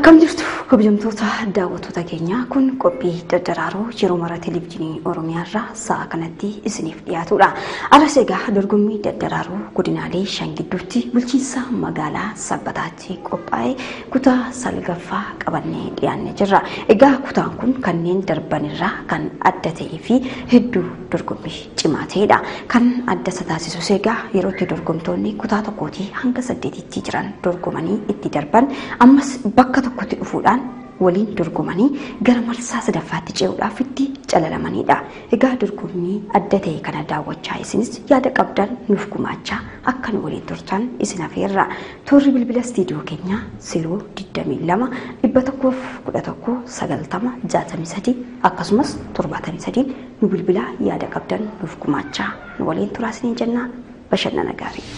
Akkam jirtu kabajamtoota daawwattoota keenyaa, kun qophii daddaraaroo yeroo mara televezyiinii Oromiyaarraa sa'a kanatti isiniif dhiyaatudha. Alas egaa dorgommii daddaraaroo godinaalee 5 gidduutti bulchiinsa magaalaa Sabbataatti qophaa'e kutaa 9ffaa qabannee dhiyaannee jirra. Egaa kutaan kun kanneen darbanirraa kan adda ta'ee fi hedduu dorgommii cimaa ta'edha. Kan adda isa taasisus egaa yeroo itti dorgomtoonni kutaa 1 hanga 8tti jiran dorgomanii itti darban ammas bakka tokkotti dhufuudhaan waliin dorgomanii gara marsaa 3ffaatti ce'uudhaaf itti calalamanidha. Egaa dorgommii adda ta'e kana daawwachaa isinis yaada qabdan nuuf gumaachaa akka nu waliin turtan isin afeerra. Toorri bilbila istiidiyoo keenyaa 022 111 90 63 akkasumas 73 nu bilbilaa yaada qabdan nuuf gumaachaa nu waliin turaa isiniin jenna. Bashannana gaarii.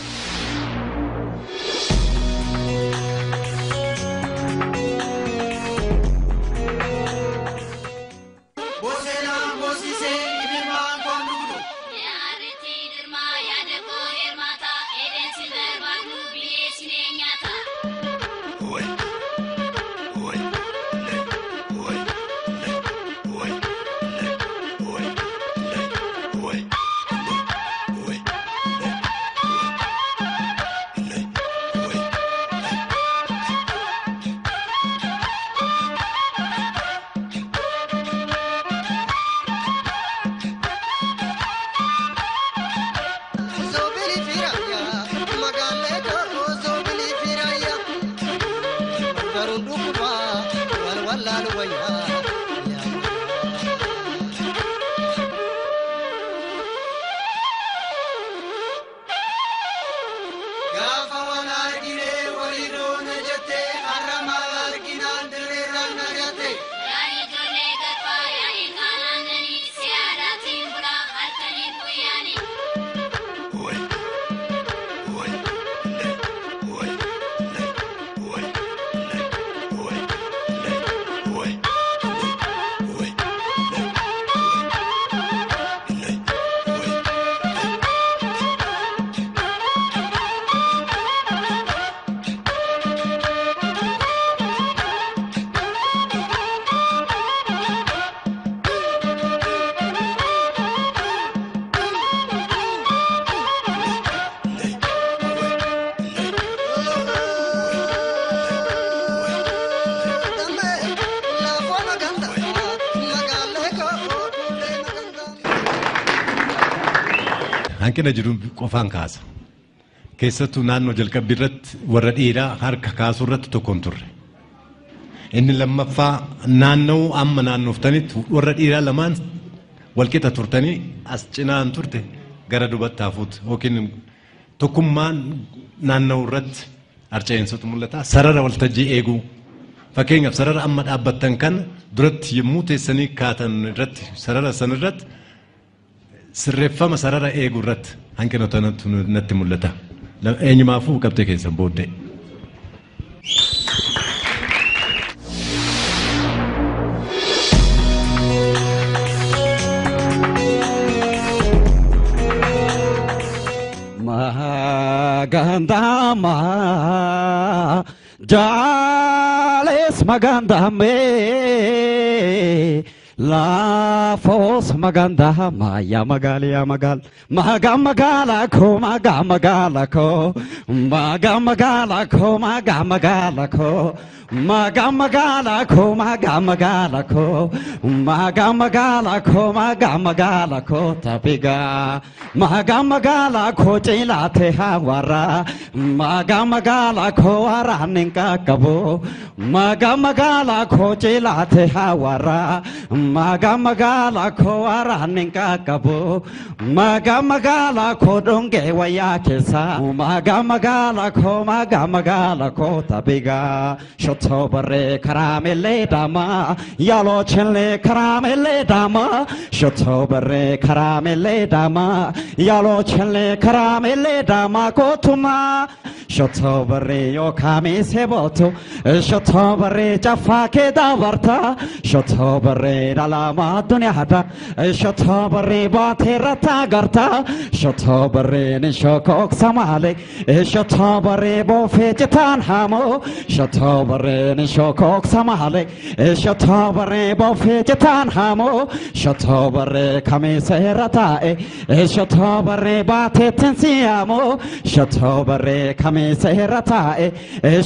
Hanqina jiru qofaan kaasa. Keessattuu naannoo jalqabbii irratti warra dhiiraa harka kaasuu irratti tokko hin turre. Inni lammaffaa naanna'uu amma naannooftanitti warra dhiiraa lamaan walqixa turtanii as cinaan turte gara duubatti hafuutti yookiin tokkummaan naanna'uu irratti harca'iinsatu mul'ata. Sarara waltajjii eeguu. Fakkeenyaaf sarara amma dhaabbattan kana duratti yommuu teessanii kaatan irratti sarara san irratti sirreeffama sarara eeguu irratti hanqina natti mul'ata. Eenyumaafuu qabxee keessan booddee. Magandama jales magandame Lafos maganda maya magal ya magal maga magala ko maga magala ko maga magala ko maga magala ko maga magala ko maga magala ko maga magala ko maga magala ko tapiga maga magala ko chila the hawara maga magala ko araninka kabo maga magala ko chila the hawara maga magala ko araninka kabo maga magala ko donge waya kesa maga magala ko maga magala ko tapiga shotobre karamele dama yalo chenle karamele dama shotobre karamele dama yalo chenle karamele dama kotuma shotobre yo kami seboto shotobre jafa ke davarta shotobre dalama dunya hada shotobre baate rata garta shotobre nishokok samale shotobre bofe jetan hamo shotobre barree ni shokoksa malee shatoo barree boofee citaan hamoo shatoo barree kamee seera taa'e shatoo barree baateettiin si'amoo shatoo barree kamee seera taa'e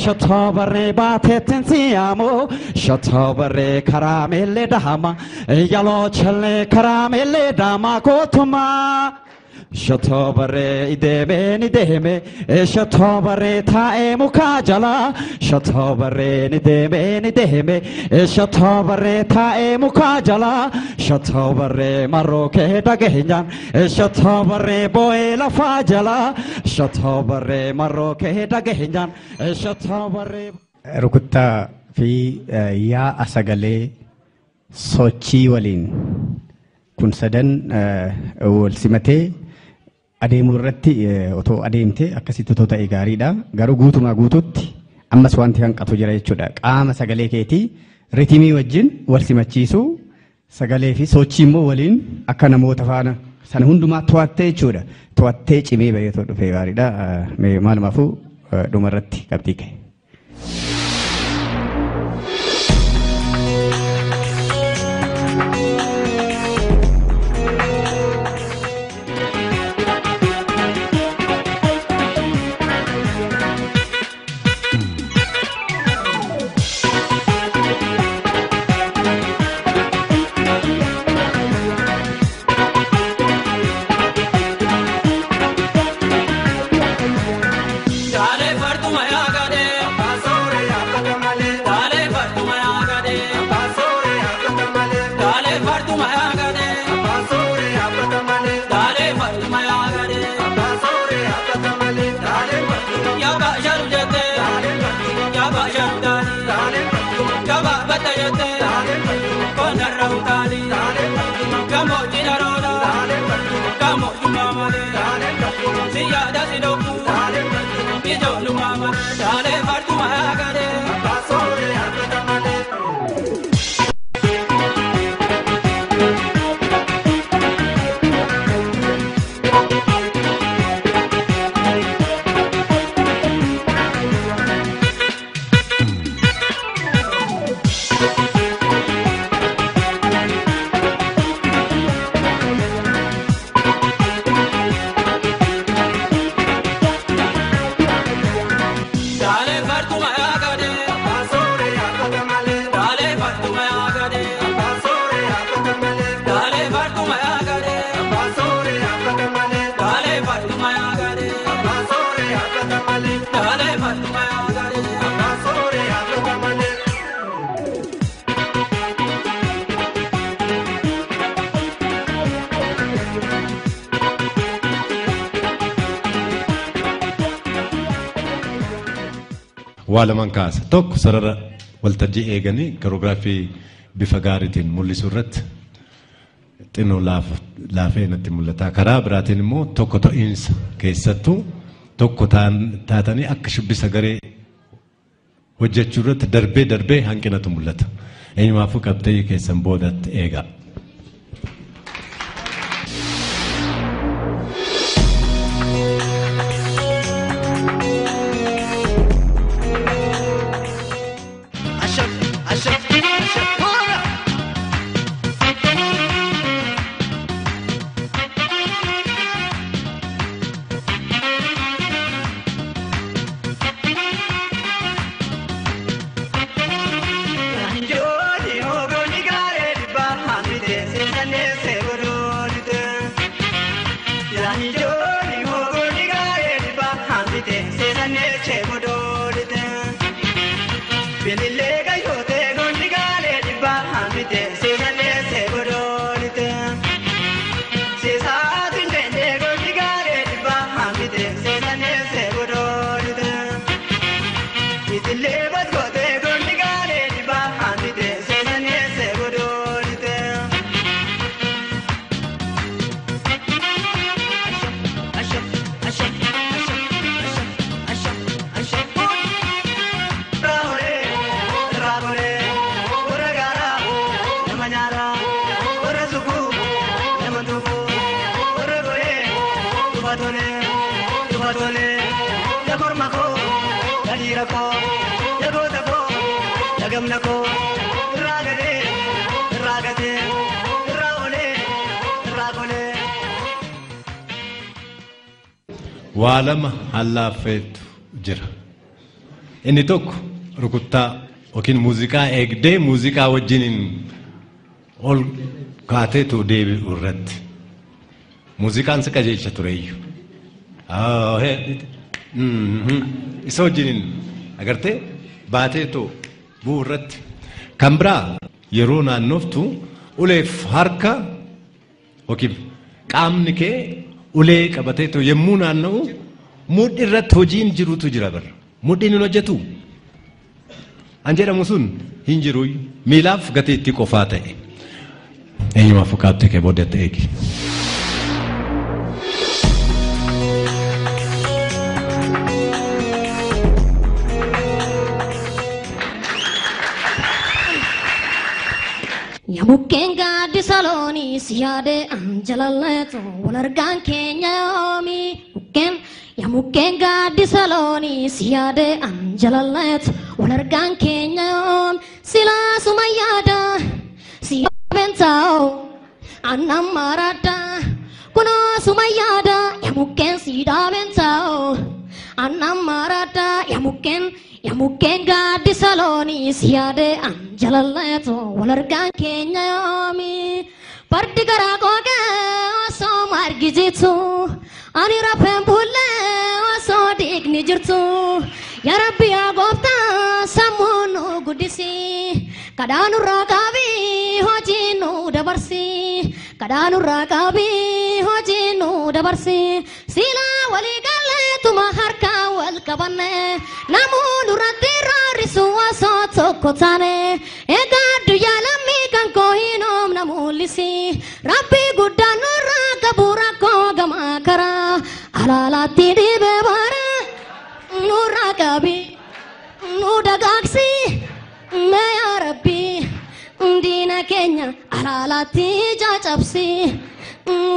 shatoo barree baateettiin si'amoo shatoo barree karaa meellee dahama yaloo challee karaa meellee dahama kootumaa. Shatoo barree ideemee ni deeme shatoo barree taa'ee mukaa jala shatoo barree ni deemee ni deeme shatoo barree taa'ee mukaa jala shatoo barree marroo kee dhageenyaan shatoo barree boo'ee lafaa jala shatoo barree marroo kee dhageenyaan shatoo barree. Rukuttaa fi yaa'a sagalee sochii waliin kun sadan wal simatee adeemuu irratti otoo adeemte akkasitti otoo ta'e gaariidha. Garuu guutumaa guututti ammas wanti hanqatu jira jechuudha. Qaama sagalee keetii ritimii wajjin wal simachiisuu sagalee fi sochii immoo waliin akka namoota faana sana hundumaa to'attee jechuudha. To'attee cimee bahee otoo dhufee gaariidha. Maalumaafuu dhuma irratti qabxii ka'e. Waa lamaan kaasa. Tokko sarara waltajjii eeganii koreograafii bifa gaariitiin mul'isuu irratti xinnoo laafee natti mul'ata. Karaa biraatiin immoo tokko ta'iinsa keessattuu tokko taatanii akka shubbisa garee hojjechuu irratti darbee darbee hanqinatu mul'ata. Eenyumaafuu qabxii keessan boodatti eegaa. Tole, ya korma ko, ya dira ko, ya gota ko. Gamna koo irraa gadee irraa gatee irraa olee irraa golee. Waa lama hallaaffeetu jira. Inni tokko rukuttaa yookiin muuziqaa eegdee muuziqaa wajjiniin ol kaateetu deebi'u irratti. Muuziqaan si qajeelcha tureyyuu. Isa wajjiniin agartee baateetu bu'u irratti. Kan biraa yeroo naannoftu uleef harka yookiin qaamni kee ulee qabateetu yommuu naanna'u mudhii irratti hojiin jirutu jira bara. Mudhiin hin hojjetu. An jedhamu sun hin jiru miilaaf gateettii qofaa ta'e. Eenyumaaf fakkaatti kee booddee eegi. Mukkeen gaaddisa loonii si yaade jalalleetu wal argaan keenya yoomi. Mukkeen yaa mukkeen gaaddisa loonii si yaade jalalleetu wal argaan keenya yoomi. Silaa suma yaada si yaabeen taa'u aannan maraadda kunoo suma yaada yaa mukkeen si dhaabeen taa'u aannan maraadda yaa mukkeen. Yaa mukkeen gaaddisa loonii si yaade jalalleetu wal argaan keenya yoomi. Fardi garaa qooqee osoo margi jitu ani rafeen bullee osoo dhiigni jirtu. Yaa Rabbi yaa gooftaa sammuu nu guddisi kadhaa nurraa qabii hojii nu dabarsi kadhaa nurraa qabii hojii nu dabarsi. Silaa walii galleetuma harkaa wal qabanne namuu nurratti raarrisu osoo tokko taane. Egaa addunyaa lammii kan koo hin oomna mul'isi Rabbi guddaan nurraa qabu rakkoo gamaa karaa alaalaatti dhibee bara nurraa qabi nu dagaagsi mee yaa Rabbi diina keenya alaalaatti caccabsi.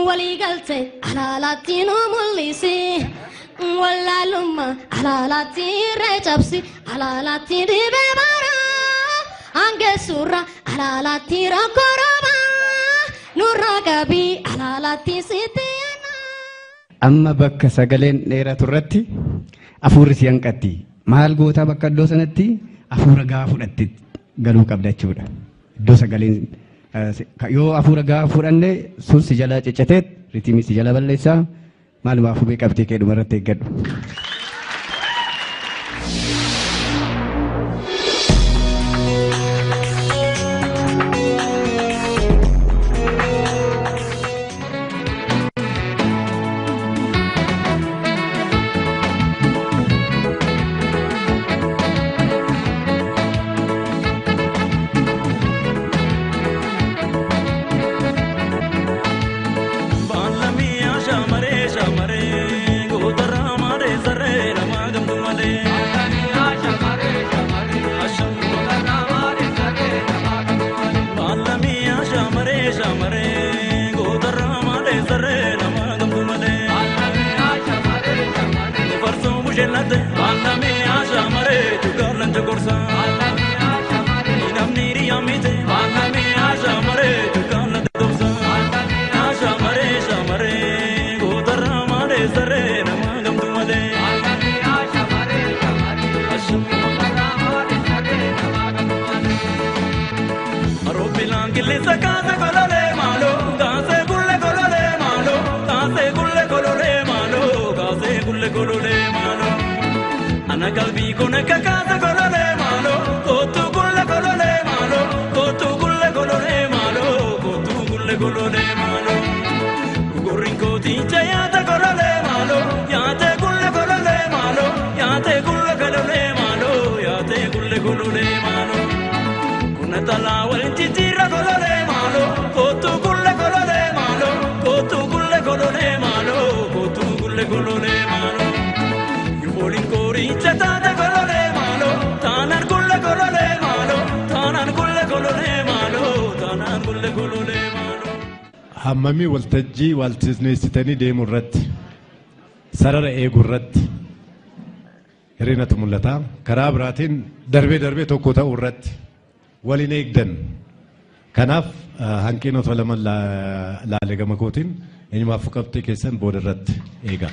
Walii galte alaalaatti nu mul'isi wallaalummaa alaalaatti reecabsi alaalaatti dhibee bara hangeessurra alaalaatti rakkoo rooba nurraa qabii alaalaatti sitti yaana. Amma bakka sagaleen dheeratu irratti hafuurri si hanqatti. Maal gootaa bakka iddoo sanatti hafuura gahaa fudhatte galuu qabda jechuudha. Iddoo sagaleen yoo hafuura gahaa fudhanne sun si jala ciccitee ritimii si jala balleessaa maalumaaf hubee qabxii kee dhumarratti eeggadhu. Hammamii waltajjii waltisneessitanii deemu irratti sarara eeguu irratti hiriinatu mul'ata. Karaa biraatiin darbee darbee tokko ta'uu irratti Waliin eegdan. Kanaaf hanqinoota lama laalee gama kootiin eenyumaafuu qabxii keessan booda irratti eega.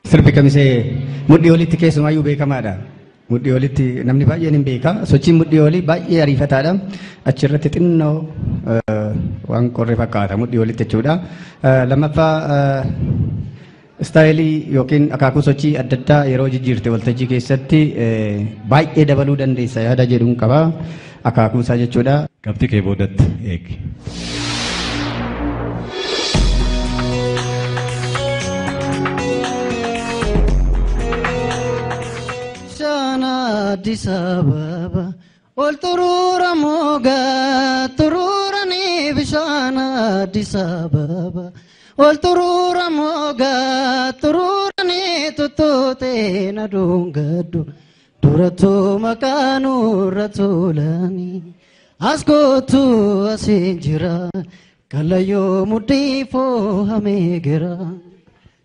Sirbi kamisee mudhii olitti keessumaayyuu beekamaadha. Mudhii olitti namni baay'een hin beeka. Sochiin mudhii olii baay'ee ariifataadha. Achirratti xinnoo waan qorre fakkaata mudhii olitti jechuudha. Lammaffaa istaayilii yookiin akaakuu sochii adda addaa yeroo jijjiirte waltajjii keessatti baay'ee dabaluu dandeessa yaada jedhuun qaba. Akaakuu isaa jechuudha. Qabxii kee boodatti eegi. Addis Ababa ol turuura moogaa turuuranii bishaan Addis Ababa ol turuura moogaa turuuranii tuttuutee na dhungadhu durattuu maqaa nurra tuulanii as kootu asiin jira kalayyoo mudhii foohamee gira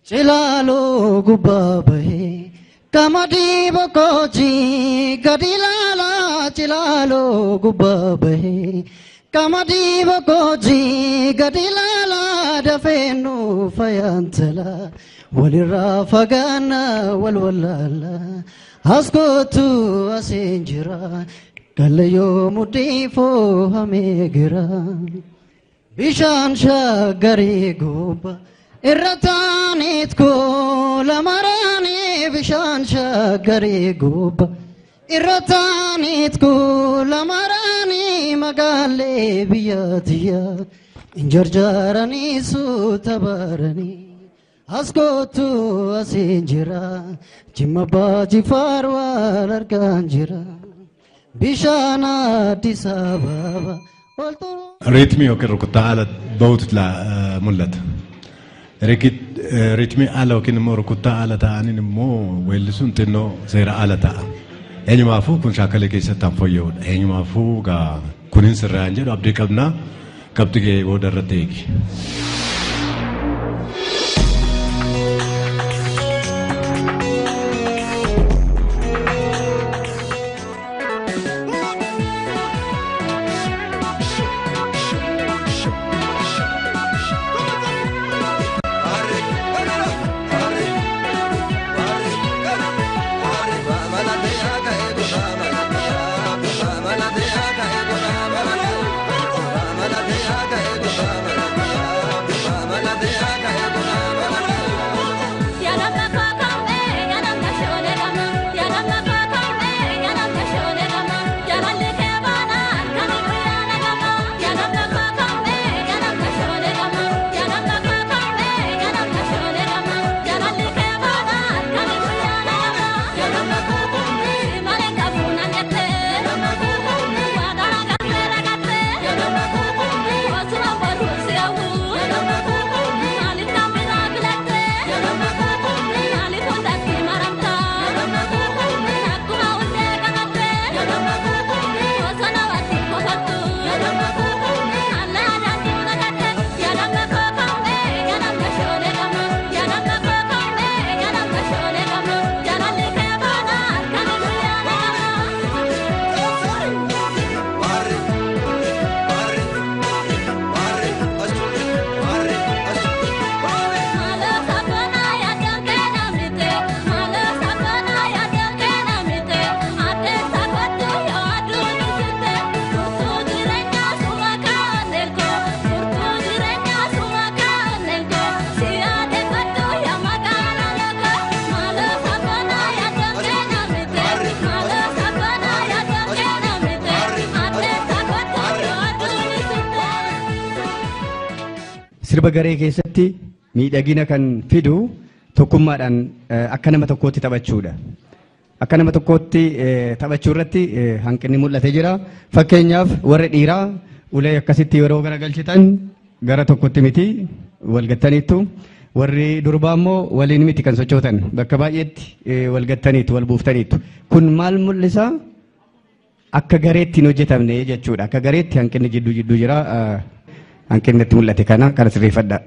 cilaaloo gubbaa bahee. Kamadi bokoji gadi lala chilalo gubbabe Kamadi bokoji gadi lala dafenu fayantala walirra fagana walwalala askotu asinjira kalayo mudifo hamegira Bishaan shagari gubba irrataanit koola maraanii bishaan shaggarii gubba irrataanit koola maraanii magaalee biyya tiyya injarjaaranii suuta baranii as kootu asiin jira jimma baajifaar wal argaan jira bishaan Addis Ababa. Riitmii yookiin rukuttaa haala bahutu mul'ata. Riitmii ala yookiin immoo rukuttaa ala ta'aniin immoo weellisuun xinnoo seera ala ta'a. Eenyumaafuu kun shaakalee keessatti han fooyya'udha. Eenyumaafuu gaa kunin sirraan jedhu abdii qabnaa qabxii kee booda irratti eegi. Bye. Sirba garee keessatti miidhagina kan fidu tokkummaadhaan akka nama tokkootti taphachuudha. Akka nama tokkootti taphachuu irratti hanqinni mul'atee jira. Fakkeenyaaf warri dhiiraa ulee akkasitti yeroo garagalchitan gara tokkotti miti walgattaniittu. Warri durbaa immoo waliin miti kan sochootan bakka baay'eetti walgattaniitu wal buuftaniitu. Kun maal mul'isa? Akka gareetti hin hojjetamne jechuudha. Akka gareetti hanqinni jidduu jidduu jira. Hanqinni itti mul'ate kana sirreeffadha.